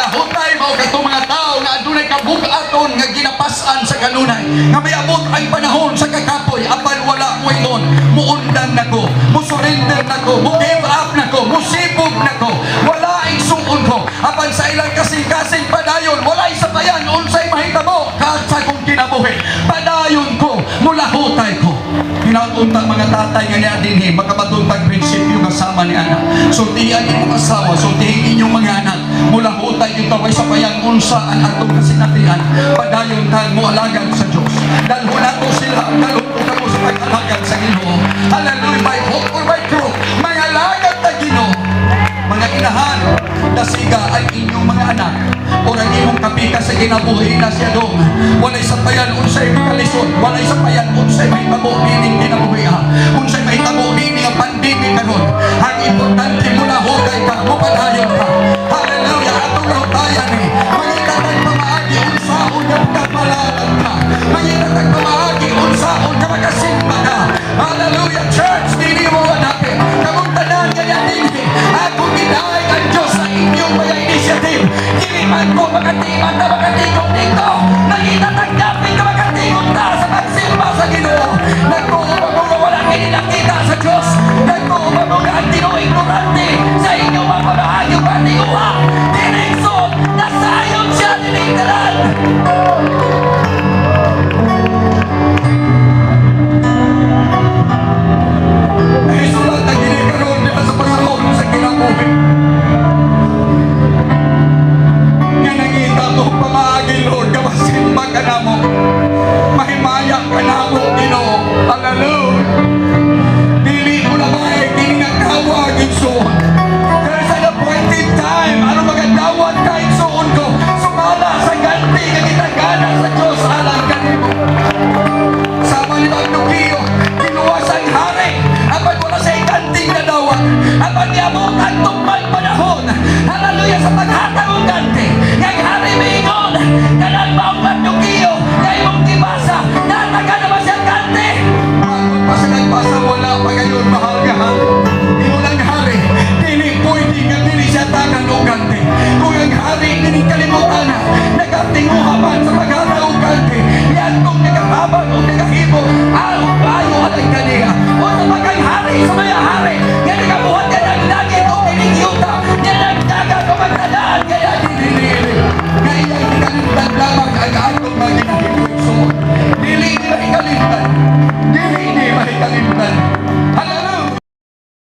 Nalahutay mao katong mga tao nga adunay kabug-aton nga ginapas-an sa kanunay. Nga may abot ang panahon sa kakapoy apan wala moingon, muundang nako, mo-surrender nako, mo give up nako, musibog nako. Wala, igsuon ko. Apan sa ilang kasing-kasing padayon, walay sapayan unsay mahitabo sa akong kinabuhi. Padayon ko, mulahutay ko. Hinaunta mga tatay nga niya dinhi, makabaton tag prinsipyo nga sama ni ana. Sultian imong asawa, sultihin inyong mga anak. Mulahutay gyud ta, way sapayan unsa ang atong kasinapian. Padayon tag moalagad sa Dios. Dalhon nato sila, dalhon ko kamo sa pag-alagad sa Ginoo. Hallelujah, by hook or by crook, mga alagad ta Ginoo. Mga inahan, dasiga ang inyong mga anak o ang imong kapika sa kinabuhi na siya dong. Walay sapayan unsay kalisod, walay sapayan unsay mahitabo nining kinabuhi ha. Unsay mahitabo nining ang pandemic karon. Ang importante, mulahutay ka, mupadayon ka. Hallelujah, atong lahutayan eh. Mangita tag pamaagi unsaon nga kapalaran ka. Mangita tag pamaagi unsaon nga makasimba ka. Hallelujah, church, dili mo hanapin. Kamong tanan nga dinhi. Ako gidaig ang Diyos sa inyong mga initiative. Dili man ko makatiman na makatingog dito. Nangita tanggapin ka makatingog ta sa pagsimba sa Ginoo. Nagtuo ba mo nga wala kini nakita sa Diyos? Nagtuo ba mo nga ang Ginoo ignorante sa inyong mga pamaagi ug patinguha? Dili, igsoon, nasayon siya nining tanan. Nahisulat ang gini karon di ba sa panahon sa kinabuhi. Nga nangita mo pamaagi, Lord, nga masimba ka namo. Mahimaya ka namo, Ginoo. Hallelujah. Dili mo na may kini nga kawag, igsoon. There's an appointed time. Ano magadawat ka, igsoon ko. Sumala sa ganti nga gitagana sa Diyos alang kanimo. Sama ni Mardoqueo, giluwas ang hari, apan wala sa iganting na dawat. Apan niabot ang tugmang panahon. Hallelujah, sa paghatag